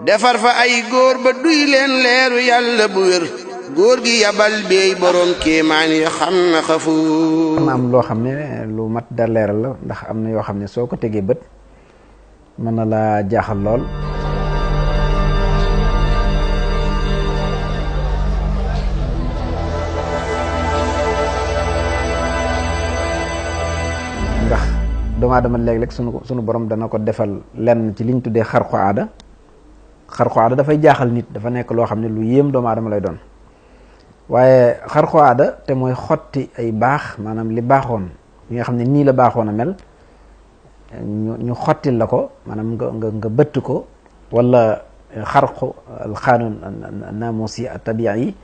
defar fa ay góor ba duy leen leeru yàlla bu wér góor gi yabal beey borom kéemaan yi xam na xafu am loo xam ne lu mat da leeral la ndax am na yoo xam ne soo ko tegee bët mën na laa jaaxal lool. ndax doomu aadama léeg-léeg sunu borom dana ko defal lenn ci liñ tuddee xarqu aada. xarqu aada dafay jaaxal nit, dafa nekk loo xam ne lu yéem doomu aadama lay doon, waaye xarqu aada te mooy xotti ay baax, maanaam li baaxoon li nga xam ne nii la baaxoon a mel ñu xottil la ko, maanaam nga bëtt ko, wala xarqu alxaanun namusi tabi'i yi,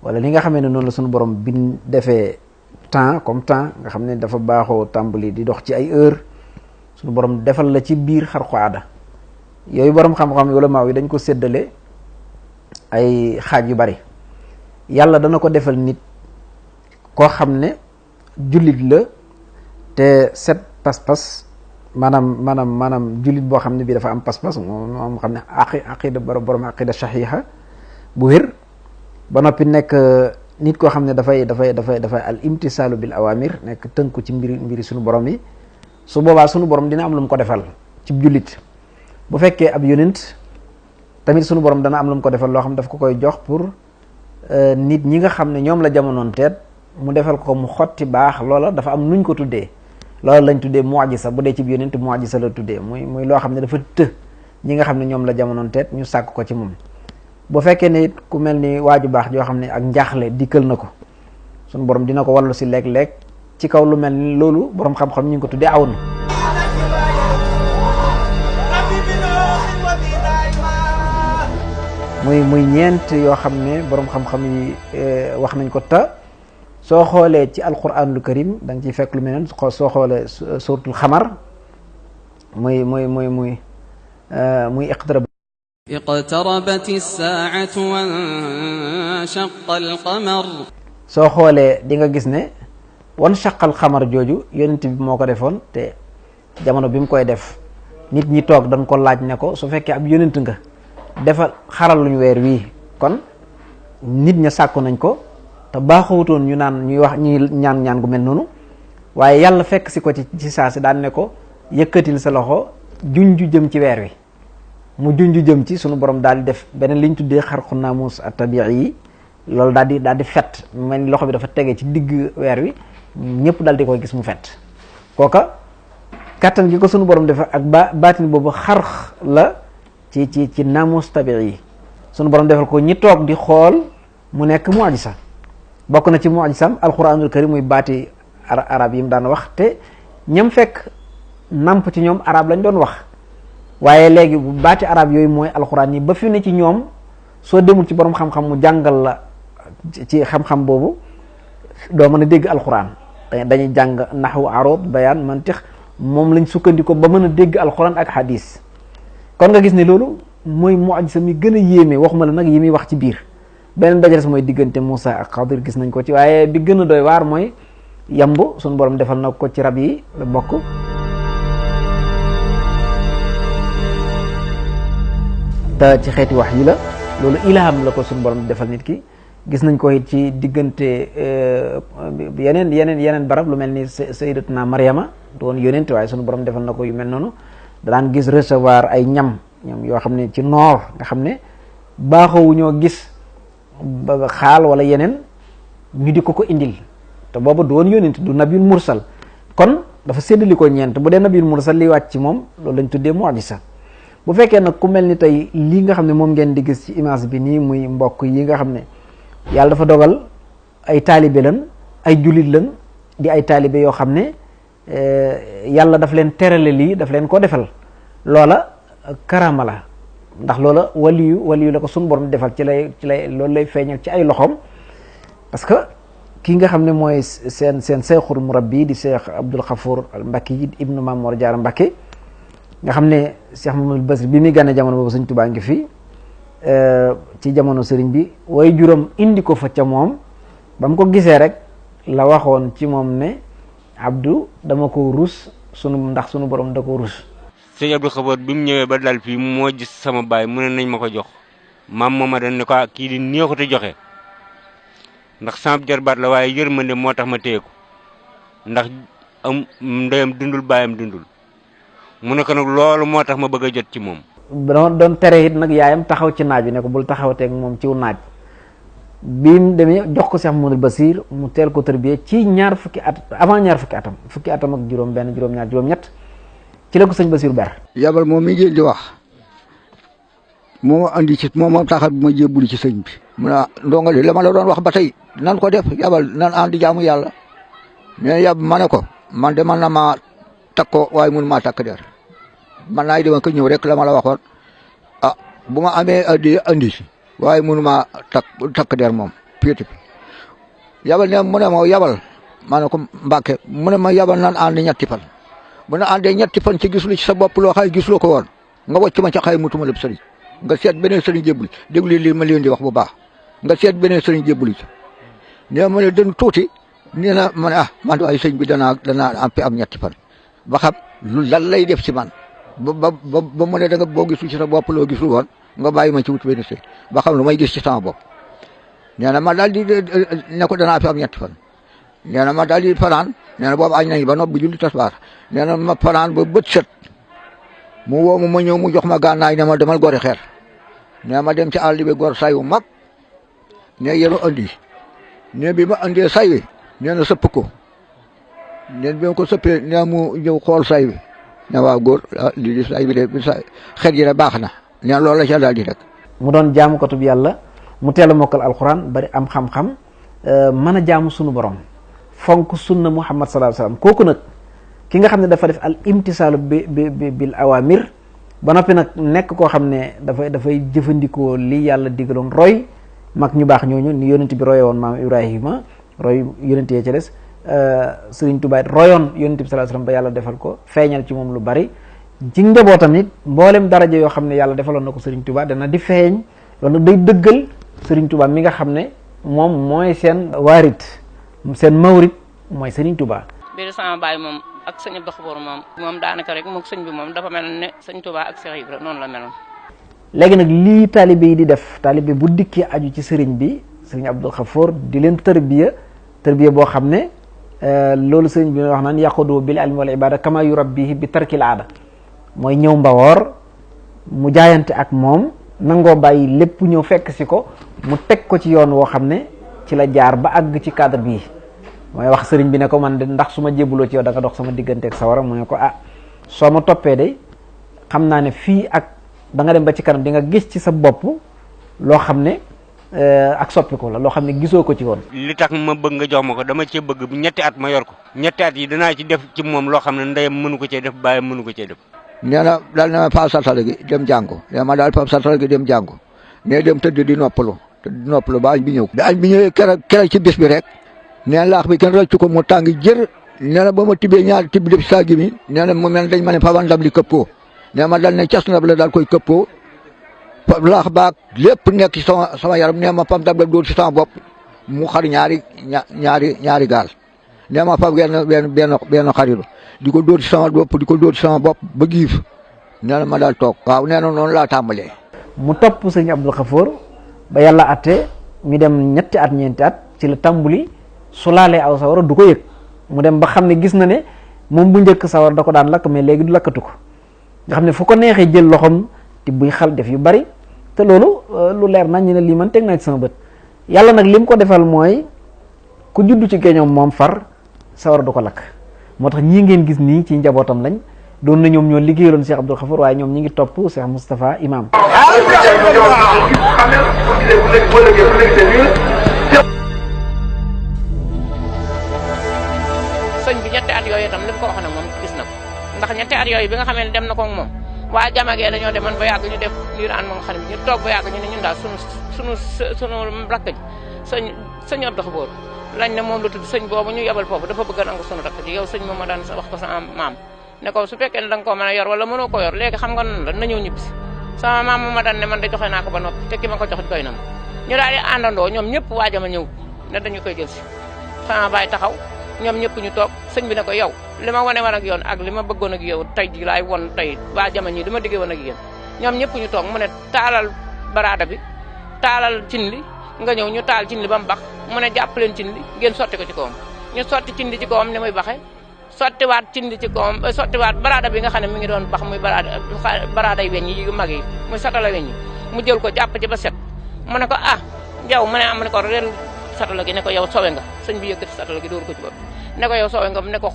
wala li nga xamee ne noonu la suñu borom bi defee temps comme temps nga xam ne dafa baaxoo tàmbali di dox ci ay heure, suñu borom defal la ci biir xarqu aada yooyu. borom xam-xam ulama yi dañ ko séddale ay xaaj yu bari. yàlla dana ko defal nit koo xam ne jullit la te set pas-pas, maanaam jullit boo xam ne bii dafa am pas-pas, moom xam ne aqida borom aqida saxiixa bu wér, ba noppi nekk nit koo xam ne dafay al imtisaalu bil awamir, nekk tënku ci mbiri suñu borom yi. su boobaa suñu borom dina am lu mu ko defal ci jullit. bu fekkee ab yonent tamit sunu borom dana am lu mu ko defal loo xam daf ko koy jox pour nit ñi nga xam ne ñoom la jamonoon teet mu defal ko mu xotti baax. loola dafa am nuñ ko tuddee, loola lañ tuddee mu'jiza. bu dee ci yonent mu'jiza la tuddee, muy loo xam ne dafa ñi nga xam ne ñoom la jamonoon teet ñu sàkk ko ci moom. bu fekkee ne it ku mel ni waaju baax joo xam ne ak njaaxle dikkal na ko, sunu borom dina ko wallu si léeg-léeg ci kaw lu mel ni loolu. borom xam-xam ñu ngi ko tuddee aw na. muy ñeent yoo xam ne borom xam-xam yi wax nañ ko. ta soo xoolee ci alquranul karim da nga ciy fekk lu mel ne soo xoolee suratul xamar muy iqtarabati saa'atu wanshaqa alqamar. soo xoolee di nga gis ne wanshaqa alqamar jooju yonent bi moo ko defoon, te jamono bi mu koy def nit ñi toog dañ ko laaj ne ko su fekkee ab yonent nga defal xaral luñu weer wii. kon nit ña sàkku nañ ko, te baaxawutoon ñuy ñaan gu mel noonu, waaye yàlla fekk si ko ci saa si daan ne ko yëkkatil sa loxo junju jëm ci weer wi. mu junju jëm ci, sunu borom daal di def beneen li ñu tuddee xarqu naamus at-tabi'i yi. loolu daal di fet, mel ni loxo bi dafa tege ci digg weer wi, ñëpp daal di koy gis mu fet. kooka kattan gi ko sunu borom def ak baatin boobu xarx la ci naamus tabi'i yi. sunu borom defal ko ñi toog di xool mu nekk mu'jiza. bokk na ci mu'jizam alquranul karim muy baati arab yi mu daan wax, te ñam fekk namp ci ñoom arab lañ doon wax, waaye léegi bu baati arab yooyu mooy alquran yi ba fi ne ci ñoom. soo demul ci borom xam-xam mu jàngal la ci xam-xam boobu doo mën a dégg alquran. dañuy jàng naxwu, arud, bayaan, mantiq, moom lañ sukkandiko ba mën a dégg alquran ak hadis. kon nga gis ne loolu mooy mu'jiza mi gën a yéeme, waxuma la nag yi muy wax ci biir. beneen dajales mooy diggante Moussa ak Xadir, gis nañ ko ci, waaye bi gën a doy waar mooy yamb suñu borom defal na ko ci rab yi la bokk. te ci xeeti wax yi la, loolu ilham la ko suñu borom defal nit ki. gis nañ ko it ci diggante yeneen barab, lu mel ni sayyidatuna Maryama doon yonent, waaye suñu borom defal na ko yu mel noonu. daan gis recevoir ay ñam yoo xam ne ci noor nga xam ne baaxowu ñoo gis xaal wala yeneen ñu di ko indil, te booba doon yonent, du nabiyul mursal. kon dafa séddali ko ñeent. bu dee nabiyul mursal li wàcc ci moom loolu lañ tuddee mu'jiza. bu fekkee nag ku mel ni tey lii nga xam ne moom ngeen di gis ci image bi nii, muy mbokk yi nga xam ne yàlla dafa dogal ay taalibe lan, ay jullit lan, di ay taalibe yoo xam ne yàlla daf leen terale lii, daf leen ko defal. loola karama la, ndax loola waliyu la ko sunu borom defal, ci lay loolu lay feeñal ci ay loxoom. parce que kii nga xam ne mooy seen seexul murabbi di Seex Abdul Xafoor Mbacke ibnu Maam Mor Jaara Mbacke, nga xam ne Cheikh Mamadou Basir bi muy gane jamono boobu sëñ Tuubaa ngi fi ci jamono sëriñ bi way juróom indi ko fa ca moom ba mu ko gisee rek la waxoon ci moom ne Abdou dama ko rus ndax sunu borom da ko rus. sëñ Abdou Khafour bi mu ñëwee ba dal fii moo gis sama baay mu ne nañ ma ko jox maam mooma dañ ne ko kii di neexut a joxe ndax sama jarbaat la waaye yërmande moo tax ma téye ko ndax am ndeyam dundul baayam dundul mu ne ko nag loolu moo tax ma bëgg a jot ci moom. doon tere it nag yaayam taxaw ci naaj bi ne ko bul taxawteeg moom ciw naaj bi mu demee jox ko Cheikh Mamadou Basir mu teel ko tërbiye ci ñaar fukki at avant ñaar fukki atam ak juróom benn juróom-ñaar juróom-ñett ci la ko sëñ Basir ber. yabal moom mi ngeen di wax moo andi ci moom taxat bu ma jébbuli ci sëñ bi. mu ne ndongo li la ma la doon wax ba tey nan ko def yabal nan andi jaamu yàlla mais yab ma ne ko man de man na maa takk ko waaye mun maa takk der man naay dama ko ñëw rek la ma la waxoon ah bu ma amee andi waaye mënu maa takk der moom piéti yabal ne mu ne ma yabal ma ne ko Mbàkke mu ne ma yabal nan ànd ñetti fan bu na àndee ñetti fan ci gisulu ci sa bopp loo xay gisuloo ko woon nga wàcc ma ca xay mutuma lépp sëriñ nga seet beneen sëriñ jébbuli déglu li ma leen di wax bu baax nga seet beneen sëriñ jébbuli ci nee ma ne dën tuuti nee na ma ne man waaye sëñ bi danaa am ñetti fan ba xam lu lan lay def ci man ba mu ne da nga boo gisul ci sa bopp loo gisul woon nga bàyyi ma ci wut benn sëriñ ba xam lu may gis ci sama bopp nee na ma daal di ne ko danaa fi am ñetti fan nee na ma daal di fanaan nee na boobu añ nañu ba noppi julli tasbaar nee na ma fanaan ba bët set mu woo ma ñëw mu jox ma gànnaay ne ma demal gori xeer nee ma dem ci àll bi gor say wu mag ne yenu andi ne bi ma andee say wi nee na sëpp ko nee bi ma ko sëppee nee mu ñëw xool say wi ne waaw góor lii di say bi de xet yi de baax na nee loolu la ca daal di rek. mu doon jaamukatu bi yàlla mu teel a mokkal alxuraan bari am xam-xam mën a jaamu sunu borom fonk sunna Muhammad sallallahu alayhi wasallam kooku nag ki nga xam ne dafa def al imtisaalu bil awamir ba noppi nag nekk koo xam ne dafay jëfandikoo li yàlla digaloon roy mag ñu baax ñooñu ni yonent bi roye woon maam Ibrahima roy yonent yee ca des Sëriñ Tuubaa royoon yonent bi sallallahu alayhi wasallam ba yàlla defal ko feeñal ci moom lu bari ci njabootam it mboolem daraja yoo xam ne yàlla defaloon na ko Sëriñ Tuubaa dana di feeñ loolu day dëggal Sëriñ Tuubaa mi nga xam ne moom mooy seen waarit seen mawrit mooy Sëriñ Tuubaa. biir sama baay moom ak sëñ Abdou Khafour moom daanaka rek moom sëñ bi moom dafa mel ne sëñ Tuubaa ak Cheikh Ibra noonu la meloon. léegi nag lii taalibe yi di def taalibe bu dikkee aju ci sëriñ bi sëriñ Abdou Khafour di leen tërbiya boo xam ne loolu sëriñ bi wax naan yaqudu bil ilmi wal ibada kama yurabbihi bi tarkil aada mooy ñëw mbawoor mu jaayante ak moom nangoo bàyyi lépp ñëw fekk si ko mu teg ko ci yoon woo xam ne ci la jaar ba àgg ci cadre bii mooy wax sëriñ bi ne ko man de ndax su ma jébbaloo ci yow da nga dox sama digganteeg sawara mu ne ko soo ma toppee de xam naa ne fii ak da nga dem ba ci kanam di nga gis ci sa bopp loo xam ne ak soppiku la loo xam ne gisoo ko ci woon. li tax ma bëgg nga jox ma ko dama cee bëgg bu ñetti at ma yor ko ñetti at yi danaa ci def ci moom loo xam ne ndeyam mënu ko cee def baayam mënu ko cee def. nee na daal na ma Pape Satala gi dem jàngo nee ma daal Pape Satala gi dem jàngo nee dem tëdd di noppalu ba añ bi ñëw. da añ bi ñëwee keroog ci bis bi rek nee laax bi kenn rëccu ko mu tàng jër nee na ba ma tibbee ñaari tibb def saa gi mi nee na mu mel dañ ma ne Pape ndam li këppoo nee ma daal ne cas na la daal koy këppoo laax baag lépp nekk ci sama yaram nee ma Pape ndam la dóor ci sama bopp mu xar ñaari gaal nee ma Pape benn xaritu di ko dóor ci sama bopp di ko dóor ci sama bopp ba giif nee na ma daal toog waaw nee na noonu laa tàmbalee. mu topp sëñ Abdou Khafour ba yàlla atte mi dem ñetti at ñeenti at ci la tàmbuli su laalee aw sawara du ko yëg mu dem ba xam ne gis na ne moom bu njëkk sawar da ko daan lakk mais léegi du lakkatu ko nga xam ne fu ko neexee jël loxoom te buy xal def yu bari te loolu lu leer nañ ñu ne lii man teg naa ci sama bët yàlla nag lim ko defal mooy ku juddu ci géñoom moom far sawar du ko lakk moo tax ñii ngeen gis nii ci njabootam lañ doon na ñoom ñoo liggéeyaloon Cheikh Abdou Khafour waaye ñoom ñi ngi topp Cheikh Moustapha Imam sëñ bi ñetti at yooyu itam li mu ko wax nag moom gis na ko ndax ñetti at yooyu bi nga xamee ne dem na ko moom waa jamagee dañoo demoon ba yàgg ñu def liiraan moom xam ne ñu toog ba yàgg ñu ne ñun daal sunu rakk ji sëñ Abdou Khafour lañ ne moom la tudd sëñ boobu ñu yebal foofu dafa bëgg a nangu sunu rakk ji yow sëñ moom ma daan wax ko sama maam ne ko su fekkee ne da nga koo mën a yor wala mënoo ko yor léegi xam nga nan la na ñëw ñibbisi sama maam ma daan ne man de joxe naa ko ba noppi te ki ma ko jox doy na ma ñu daal di àndandoo ñoom ñëpp waaja ma ñëw ne dañu koy jël si sama baay taxaw ñoom ñëpp ñu toog sëñ bi ne ko yow li ma wane woon ak yoon ak li ma bëggoon ak yow tey ji laay won tey waa jama ñi li ma diggee woon ak yéen ñoom ñëpp ñu toog mu ne taalal baraada bi taalal cin li nga ñëw ñu taal cin li ba mu bax mu ne jàpp leen cin li ngeen sotti ko ci kawam ñu sotti cin li ci kawam ni muy baxe sottiwaat cin li ci kawam sottiwaat baraada bi nga xam ne mi ngi doon bax muy baraaday weñ yi yu mag yi muy satala weñ yi mu jël ko jàpp ci ba set mu ne ko ah jaw mu ne am ne ko rel satala gi ne ko yow sowe nga sëñ bi yëkkati satala gi dóor ko ci bopp ne ko yow sowe nga ne ko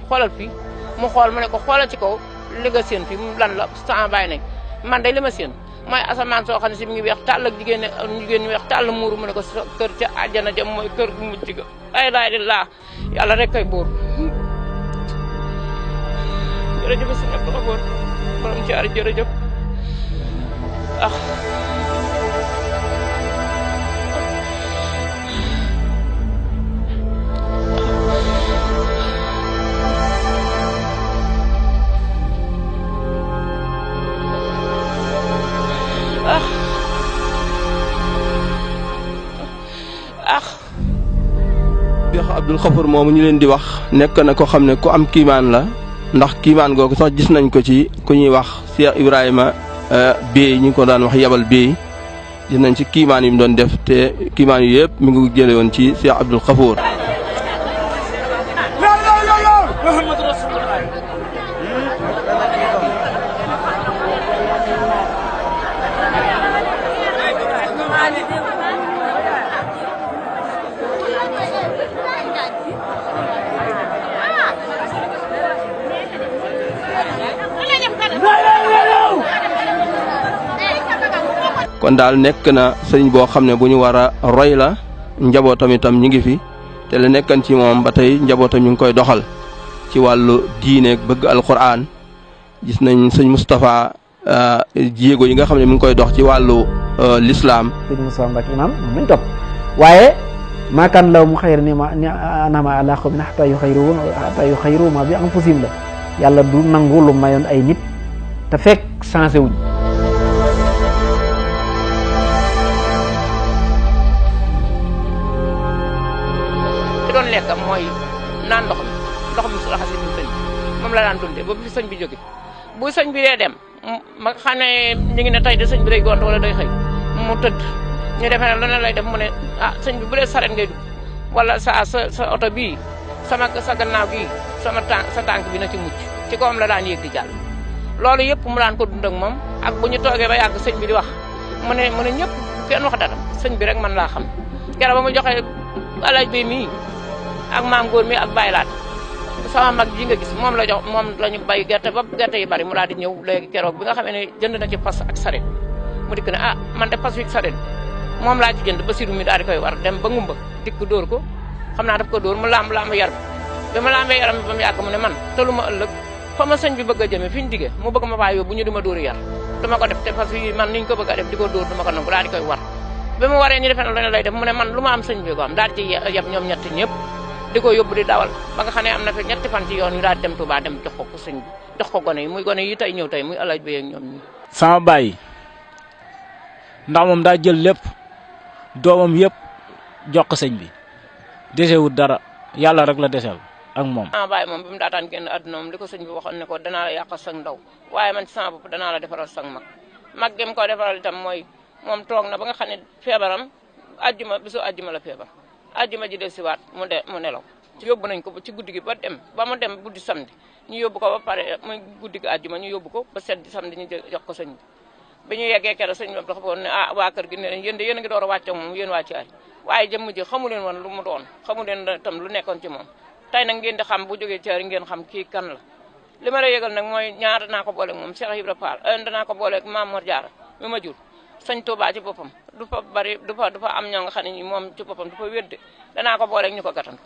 xoolal fii mu xool mu ne ko xoolal ci kaw li nga séen fii mu lan la sama bàyyi nañ man day li ma séen mooy asamaan soo xam ne si mi ngi weex tàll ak jigéen ñu weex tàll muuru mu ne ko sa kër ca àjjana jëm mooy kër gu mujj ga ay laay di laa yàlla rek kay buur jërëjëf si nekk borom borom caari jërëjëf ah Cheikh Abdoul Khafour moomu ñu leen di wax nekk na ko xam ne ku am kiimaan la ndax kiimaan googu sax gis nañ ko ci ku ñuy wax Cheikh Ibrahima Bey ñu ko daan wax yabal Bey gis nañ ci kiimaan yi mu doon def te kiimaan yu yëpp mi ngi jële woon ci Cheikh Abdoul Khafour. kon daal nekk na sëriñ boo xam ne bu ñu war a roy la njabootam itam ñu ngi fi te la nekkan ci moom ba tey njabootam ñu ngi koy doxal ci wàllu diineeg bëgg alquran gis nañ sëñ Moustapha jéego yi nga xam ne mu ngi koy dox ci wàllu l'islam. sëñ Moustapha Mbacke imam moom lañ topp waaye maakaan law mu xayr ni ma anama ala xawmin hatta yu xayru ma bi anfusihim la yàlla du nangu lu mayoon ay nit te fekk changé wuñ. doon lekkam mooy naan ndox mi su raxasi bi sëñ moom la daan dundee ba fi sëñ bi jóge bu sëñ bi dee dem ma xam ne ñu ngi ne tey de sëñ bi day gont wala day xëy mu tëdd ñu defee ne lu ne lay def mu ne ah sëñ bi bu dee saret ngay dugg wala sa oto bii sa gannaaw gii sa tànk bi na ci mucc ci kawam la daan yéeg di jàll loolu yëpp mu daan ko dund ak moom ak bu ñu toogee ba yàgg sëñ bi di wax mu ne ñëpp kenn wax dara sëñ bi rek man laa xam keroog ba mu joxe alaaj bi mii ak maam góor mi ak baylaat sama mag ji nga gis moom la jox moom la ñu bay gerte ba gerte yi bari mu daal di ñëw léegi keroog bi nga xamee ne jënd na ci fas ak saret mu dikk ne ah man de fas wi saret moom laa ci jënd ba siru mi daal di koy war dem ba ngumba dikk dóor ko xam naa daf ko dóor mu lamb yar bi ma lambee yaram bi ba mu yàgg mu ne man te lu ma ëllëg fa ma sëñ bi bëgg a jëme fi ñu digee mu bëgg ma faa yóbbu ñu di ma dóori yar duma ko def te fas yi man niñ ko bëgg a def di ko dóor duma ko nangu daal di koy war bi mu waree ñu defee ne lay def mu ne man lu ma am sëñ bi ko am daal di ci yeb ñoom ñett ñëpp di ko yóbbu di dawal ba nga xam ne am na fi ñetti fan ci yoon yu daal dem Touba dem jox ko sëñ bi jox ko gone yi muy gone yi tey ñëw tey muy alaaj bi ak ñoom ñi sama baay ndax moom daa jël lépp doomam yëpp jox ko sëñ bi desewut dara yàlla rek la desel ak moom. sama baay moom bi mu daataan génn àdduna moom li ko sëñ bi waxoon ne ko danaa la yàqal sang ndaw waaye man ci sama bopp danaa la defaral sang mag gi mu ko defaral itam mooy moom toog na ba nga xam ne feebaram bisu àjjuma la feebar àjjuma ji del siwaat mu nelaw yóbbu nañ ko ba ci guddi gi ba mu dem guddi samedi ñu yóbbu ko ba pare muy guddi gi àjjuma ñu yóbbu ko ba seddi samedi ñu jox ko sëñ bi ñu yeggee keroog sëñ bi dafa woon ne ah waa kër gi ne yéen de yéen a ngi door a wàcc ak moom yéen waa ci ay waaye jëmm ji xamu leen woon lu mu doon xamu leen tam lu nekkoon ci moom tey nag ngeen di xam bu jógee caari ngeen xam kii kan la li ma la yëgal nag mooy ñaar danaa ko booleeg moom Cheikh Ibra Fall danaa ko booleeg Mame Mor Diarra mi ma jur sëñ Touba ci boppam du fa bari du fa am ñoo nga xam ne ni moom ci boppam du fa wédde danaa ko booleeg ñu ko gàttan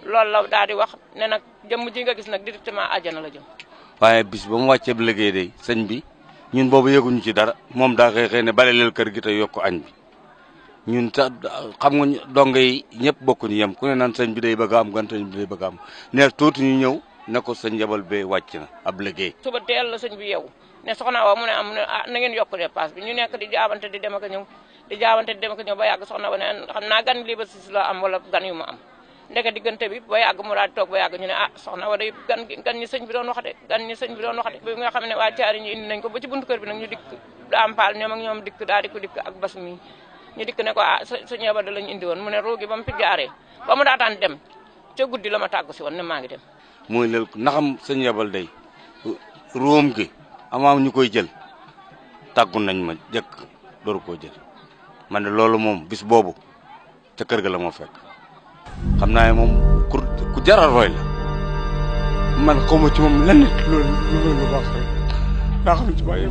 loolu la daal di wax ne nag jëmm ji nga gis nag directement àjjana la jëm. waaye bis ba mu wàccee bu liggéey day sëñ bi ñun boobu yëguñu ci dara moom daa xëy ne bale leel kër gi te yokk añ bi ñun sax xam nga donge yi ñëpp bokkuñu yem ku ne naan sëñ bi day bëgg a am gan sëñ bi day bëgg a am neer tuuti ñu ñëw ne ko sëñ Yabal bee wàcc na ab liggéey. suba teel la sëñ bi yeewu ne soxna wa mu ne am na ngeen yokk dépasse bi ñu nekk di jaabante di dem ak ñëw ba yàgg soxna wa ne xam naa gan lii ba sis la am wala gan yu ma am ndeke diggante bi ba yàgg mu daal di toog ba yàgg ñu ne soxna wa day gan ñi sëñ bi doon wax de bi nga xam ne waa caari ñi indi nañ ko ba ci buntu kër bi nag ñu dikk daam paal ñoom ak ñoom dikk daal di ko dikk ak bas mi ñu dikk ne ko sëñ Yabal da lañ indi woon mu ne roogi ba mu fi jaaree ba mu daataan dem ca guddi la ma tàggu si woon ne maa ngi dem mooy lel naxam sëñ Yabal day róom gi amaam ñu koy jël tàggu nañ ma jëkk dooru koo jël man de loolu moom bis boobu ca kër ga la moo fekk xam naa ne moom ku jaral roy la man xawma ci moom lenn loolu lu baax rek daa xam ci bàyyi